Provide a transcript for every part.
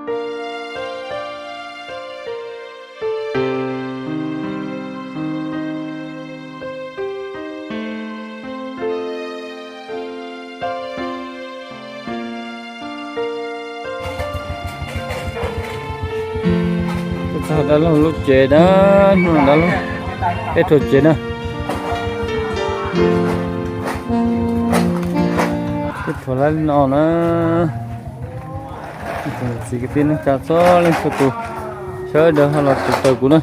Txog dab laug lub tsev dab, hnub no dab laug peb rhuav tsev na. Peb rhuav lab li no na. Txiv kwv tij neej tsa txhua leej txhua tus sawv daws ho los tus taws kuv na.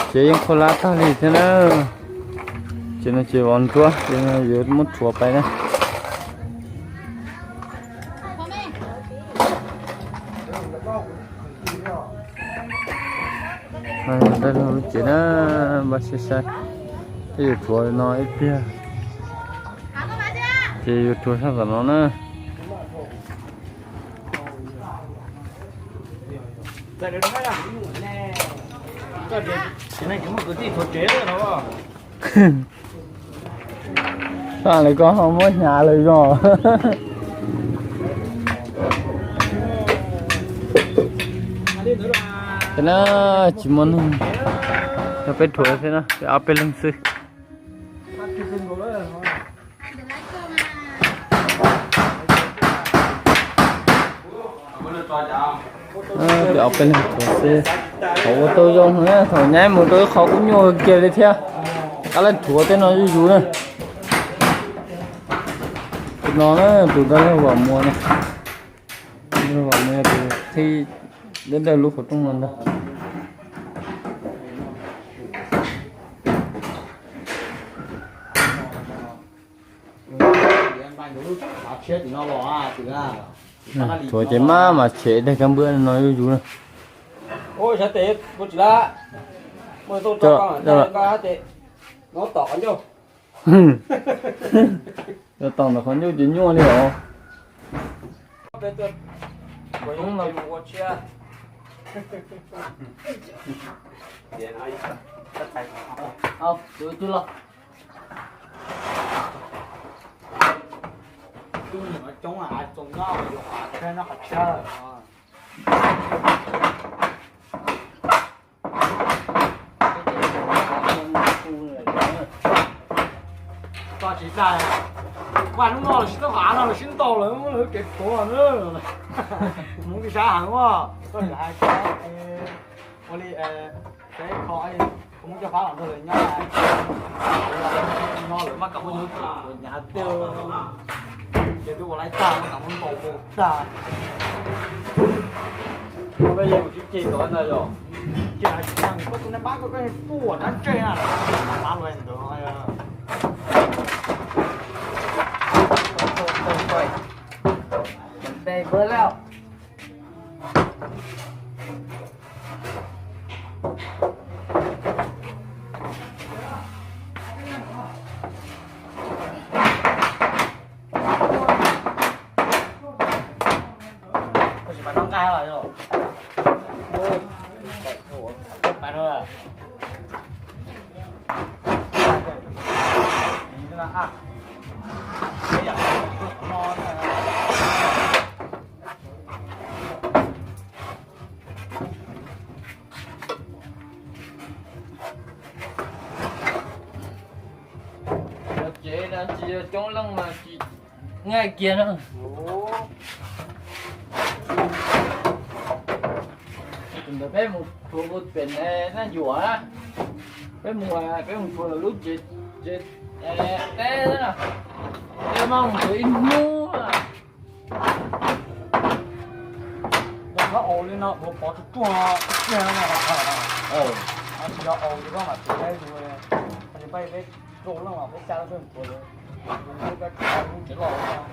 Tsev yeej khuab lab tag li thiab na. Tsev no tsev vov nruab, ces yuav muab rhuav pais na. Dab laug lub tsev na, npaj siab saib. Peb yuav rhuav no ib pliag, ces yuav rhuav sab tom no na. Xav li koj ho muab hnyav lawm zog. Ces na, tsis muaj neeg, yog peb rhuav xwb na, peb ob peb leeg xwb. Peb ob peb leeg rhuav xwb, thaum ua tau zoo na, thaum nyab mus rau ib qho kub nyuaj kiag li thiab. Qab leej rhuav tej no zuj zus na. Tus no na, tus dab laug Vam Muas na, dab laug Vam Muas yog tus qhib dawb dawb lub qhov rooj no ntag. Rhuav ces maj mam tshem daig kab npwab no zuj zus na. Yog tom ntawm qhov ncauj ces nyuaj li os. Tsis tas, vaj hnub no los sib tau hav no los sib ntaus lawm, muab lawv kev tuav na. Hmoov tsis sab heev, koj hais ua li, peb kho kuv muab cov fab los nrog lawv nyob, no lawv maj kam muab cov tuav nyav tej, ces twb ua laib tag maj kam muab ntaus tag. Koj yeej mus sib ceg tau ntag yog. Ces hais tias koj tus naj pab koj, koj puas dab tseg na, pab luag ntawd. Koj tsis pab noj nqaij los yog? Pab no. Cov tsev no tsis yog coob leej mas tsis nqaij kiag na. Ntawd peb mus rhuav pem Naj Yuam na, peb mus, peb mus rhuav lawv lub tsev, tsev teb na, peb maj mus rhuav ib hnub na. Yog koj aus li no kuv pov tsuj tsuag kiag no, tsis yog aus li koj mam tsis pab, tsis pab peb rau leej los peb xya leej peb mus rhuav lawm.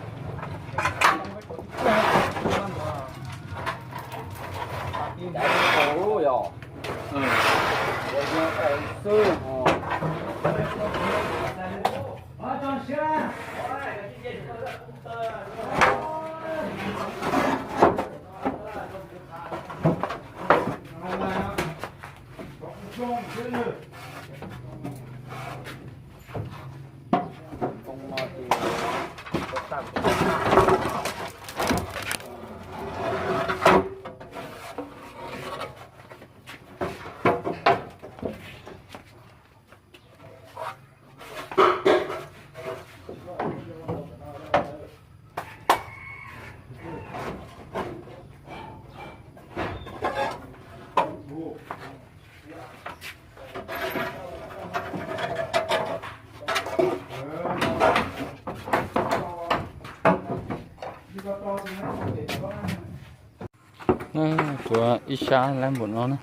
Tuav ib sab lab npaum no na,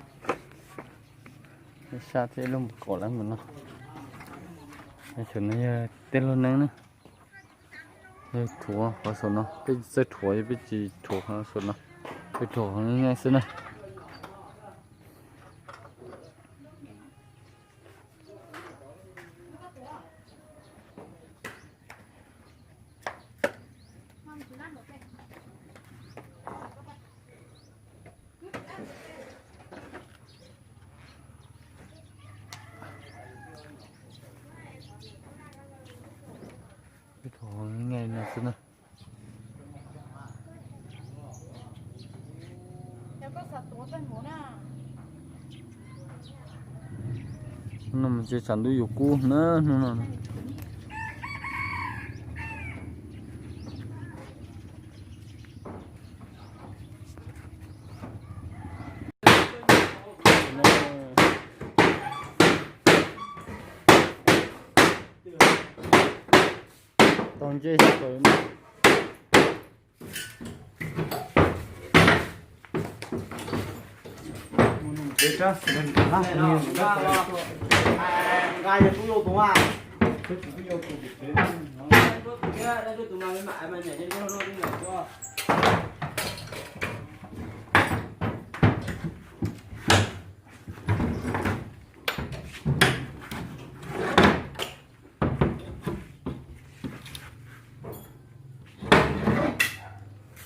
ib sab thiab ib lub npaum kaum lab npaum no. Saum no yog tej lub neeb na, yog rhuav qhov saum no, peb tsis txawj rhuav, peb tsis rhuav qhov saum no, peb rhuav qhov nyob xwb na. Nqaij no xwb na. Hnub no mas ces tshav ntuj yuav kub na hnub no. Tau ntsej tau.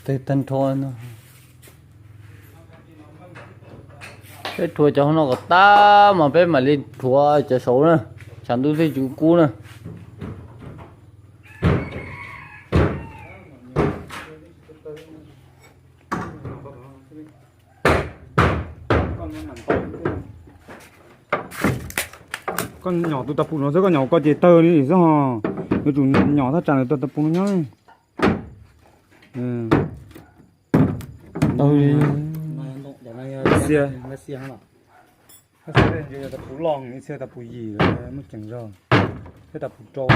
Tej tag nrho no. Peb rhuav cov hauv no kom tag mas peb mam li rhuav cov saud na, tshav ntuj thiaj tsis kub na. Koj nyom tus tau pum no xwb, koj nyom koj ces tawg li xwb ho. Yuav tsum nyom thaj tsam tus tau pum no nyob. Tawg li. Ib txhia, ib txhia tau pum loj, ib txhia tau pum yim, muaj ceem zog, thiab tau pum rau.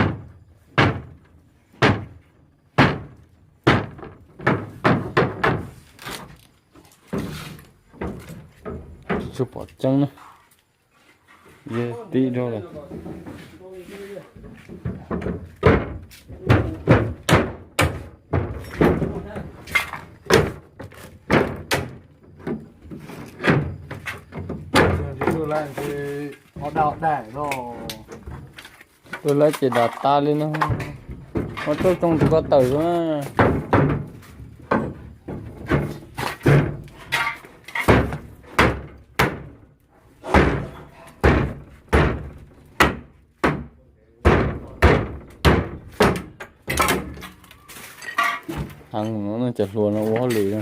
Tsis tshua pom tseeb na. Yog tib rau lawm. Tus lawv ces dam tas li no. Muab tuaj tsoo tus ko tawm xwb na. Heev no cov hluas no ua hauj lwm no.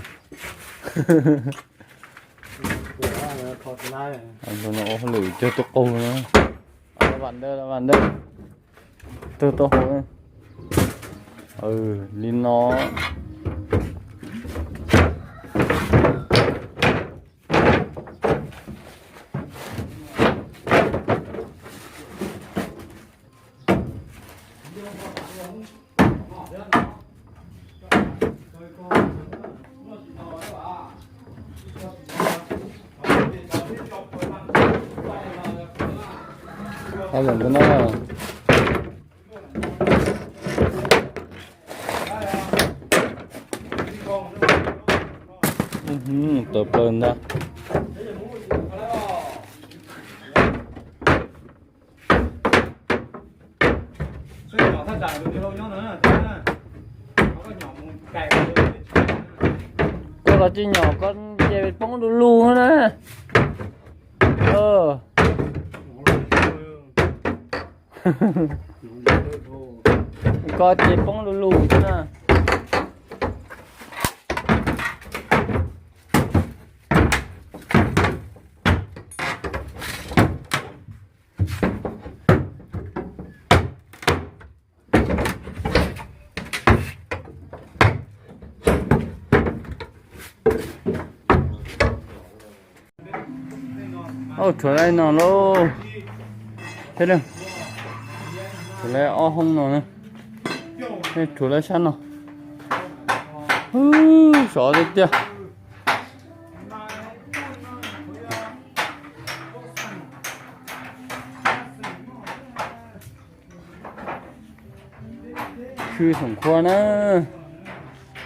Hluas no ua hauj lwm cog tuaj qaug no. Vam ntawd, vam ntawd. Tug tau hauv. Li no. Hab lawm ntawd na. Tawv plaws ntag. Koj los tsis nyom koj ces poob du lug na. Koj ces poob du lug xwb na. Au, rhuav lawm no lauj. Thiab, rhuav lawm ob hoob no na. Rhuav lawm sab no. Sov tiag tiag. Tswj Xoom Khuab na,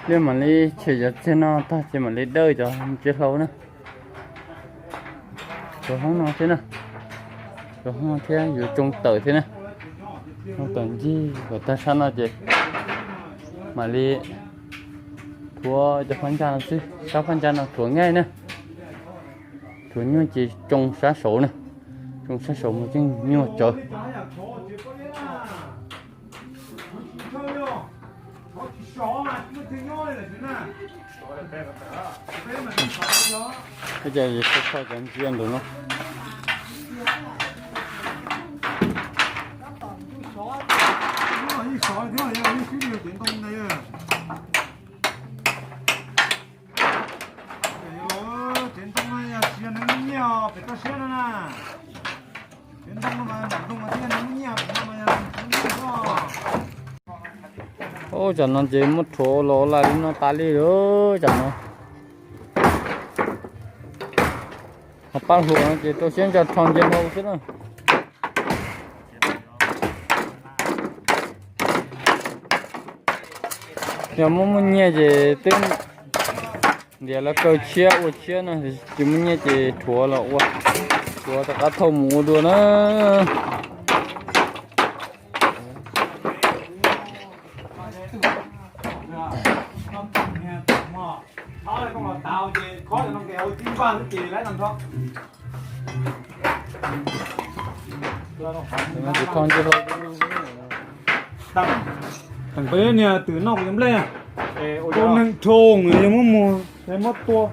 liaj mam li tshem cov txiag no tag ces mam li dawj cov ntsia hlau na. Cov hoob no thiab na, cov hoob no thiab yuav tsoo tawm thiab na. Tsoo tawm ncig kom tag sab no ces mam li rhuav cov phab ntsa no xwb, sab phab ntsa no rhuav nkaij na. Rhuav nyuaj ces tsoo sab saud na, tsoo sab saud mas yeej nyuaj tsawv. Ua cas yuav tau kho cov ntsia ntawm no? Tsev ntoo no yog tsis yog neeg muaj nyiaj pem toj siab no na. Tsev ntoo no mas nram nroog mas thiaj yog neeg muaj nyiaj, pem no mas yog neeg tsis muaj nyiaj xwb. Ub, tsam no ces muab rhuav los laj li no tas li lawm tsam no. Ho pab hluas no ces rau siab ntso rho nce hlau xwb na. Yog muaj muaj nyiaj ces twb ntiav lawv kaw tshiab ua tshiab no, tsis muaj nyiaj ces rhuav los ua, rhuav rov qab thauj mus ua dua na. Tau niag twm noj kuv cov nplej, tus neeg dhau yog muab muag, yog muab tua.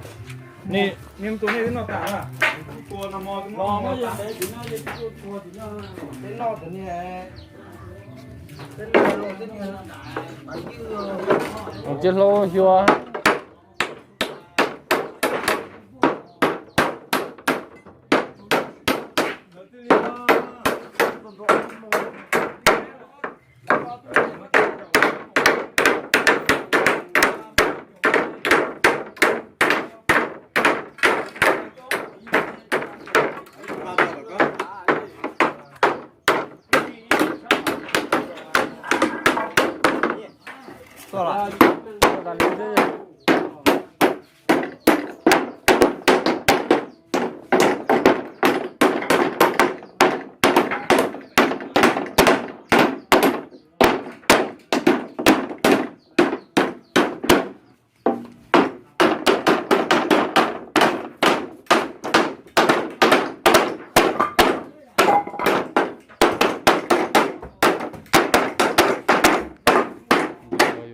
Cia hlau xyuas.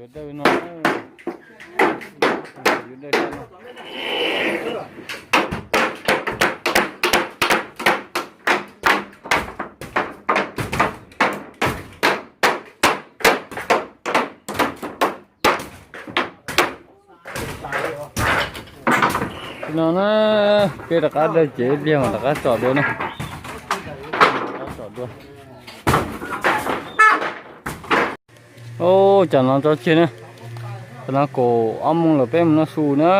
Yuav dawj no, yuav dawj no. Li no na, peb rov qab dawj cev ib pliag mas rov qab tsom dua na. Rov qab tsom dua. Ub, tsam no tso tseg na. Tsam no kaum ob moos lawm, peb mus noj su na.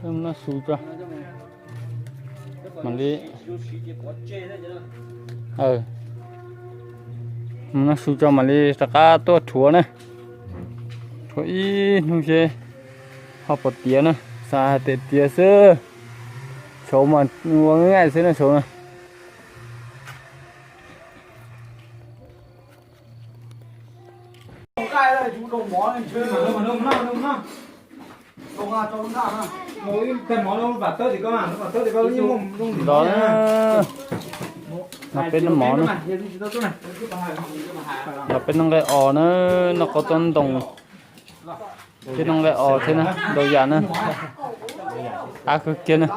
Peb mus noj su tso. Mam li, mus noj su tso mam li rov qab tuaj rhuav na. Rhuav ib hnub seb ho puas tiav na. Xav hais tias tiav xwb. Saud mas ua nqaij xwb na saud na. Los peb noj mov na. Los peb noj nqaij os na, noj qos txob ntoo. Peb noj nqaij os thiab na, ntau yam na. Qab kawg kiag na.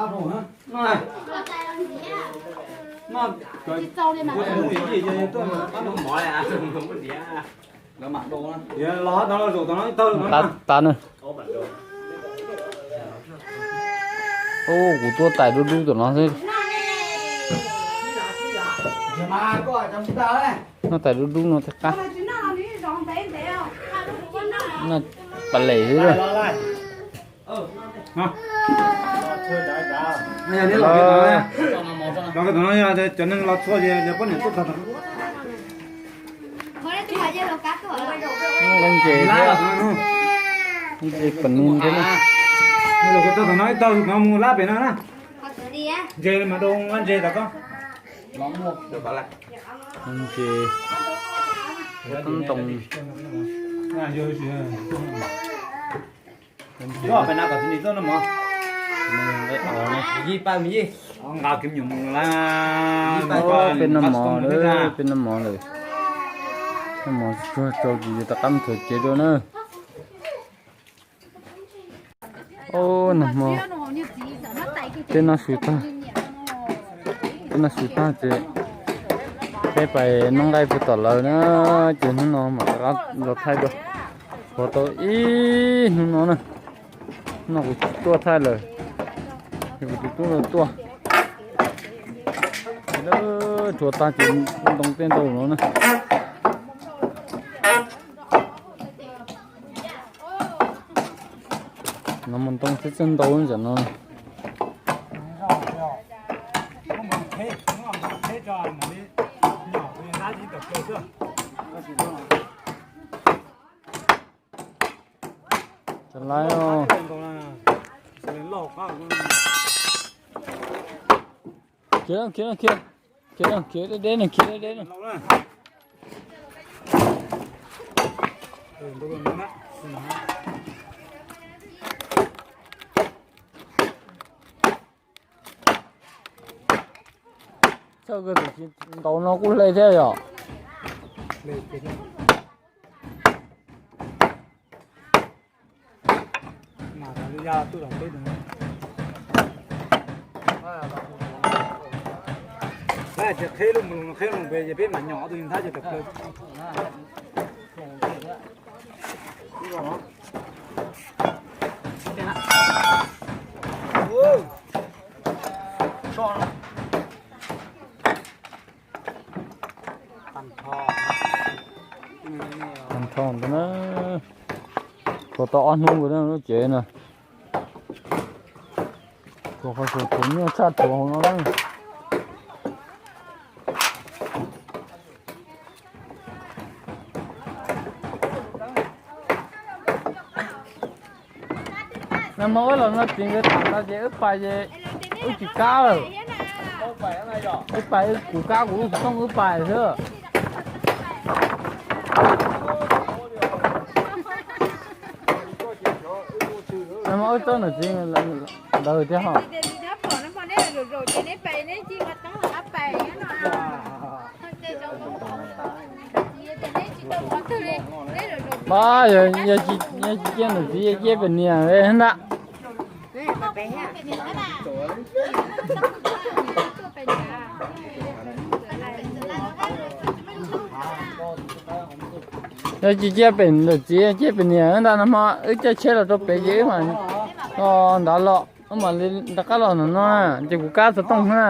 Qab tas na. Ub, kuv tuaj tais dub dub tom no xwb. Noj tais dub dub no thiaj qab. Noj pas lem xwb. Cov neeg los txhua ces poj niam tuaj tag. Nqaij ntses thiab. Nqaij ntses pam ni thiab na. Los tau thaum no ib tog no mus lab pem no na. Ntses mas rau nqaij ntses tau koj. Nqaij ntses, toob ntoo. Peb noj mov lawm, peb noj mov lawm. Noj mov tsuag tsuag ces rov qab mus thaum tsev dua na. Ub, nag hmo peb noj su tag, peb noj su tag ces peb pais noj nqaij puag tom lawv na, ces hnub no mam rov qab los thaij dua. Hov tau ib hnub no na, hnub no kuv tsis tuaj thaij lawm, kuv tus tub los tuaj. Rhuav tag ces ntoo tej ntau no na. No mas ntoo txhiab txhiab ntau tam no. Cov laiv os. Khiav, khiav, khiav, khiav, khiav deb deb no, khiav deb deb no. Txawj kawg, tus tsis ntaus no kuj hle thiab yom. Qheb lub mus qheb loo pem ces peb mam nyom tus nthab ces tawm plaws. Tag nrho ntawd na, tuaj tau ob hnub lub tsev no. Tuaj qhov xyuas tsuas nyuaj tshaj rhuav hauv no na. Nag hmo wb los no txiv nkawd tham no ces wb pais ces wb tsis kab lawm. Wb pais kuv kab kuv lub xov tooj wb pais xwb. Nag hmo wb txob niam txiv ntawd thiab ho. Pab, yog tsis cia niam txiv cia pem niam ntag. Yog tsis cia pem niam txiv cia pem niam ntag, nag hmo wb caij tsheb los rau pem ces wb mam nrad los, wb mam li rov qab los ntawm no na, ces kuv kab xov tooj na.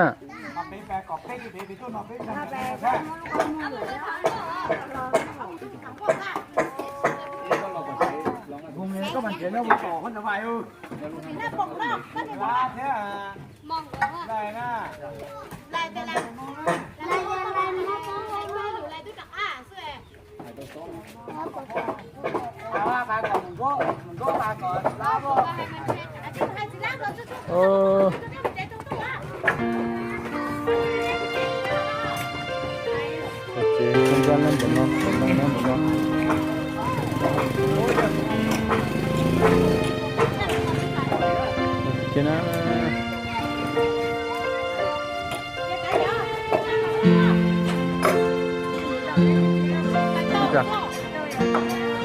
Ces txoj nkaj nyob ntawm no, txoj nkaj nyob ntawm no. Ces na,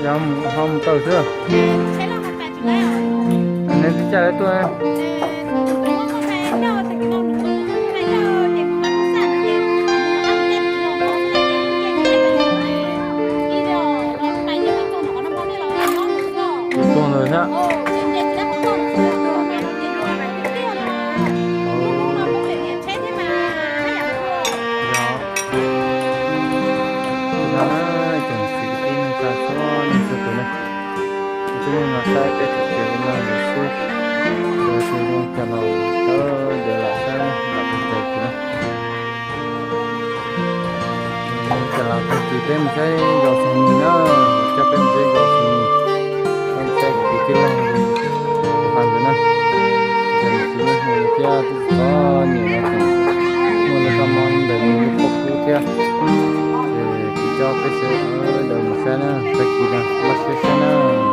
yog ho mus tawm xwb. Neb twb caij lawv tuaj. Tuaj ntawd thiab. Yog, yog na, tsoom kwv tij neej tsa txhua leej txhua tus na, ntsib nej no saib peb tus kwv no lawm xwb, tus twg zoo cas los tawm ntawd lam saib lam tus twg na. Zoo cas los Tag kis peb mus saib zos Xeem Mis na, coj peb mus saib zos Xeem Mis, peb mus saib kuv tij laug Tus Fas ntawd na. Ces tsis muaj hmoo thiab, twb tsis txhob nyiam no tseem muaj lub kab mob ntawm nws lub pob kub thiab. Ces kuv coj peb sawv daws mus saib na, tag kis no maj sib saib na.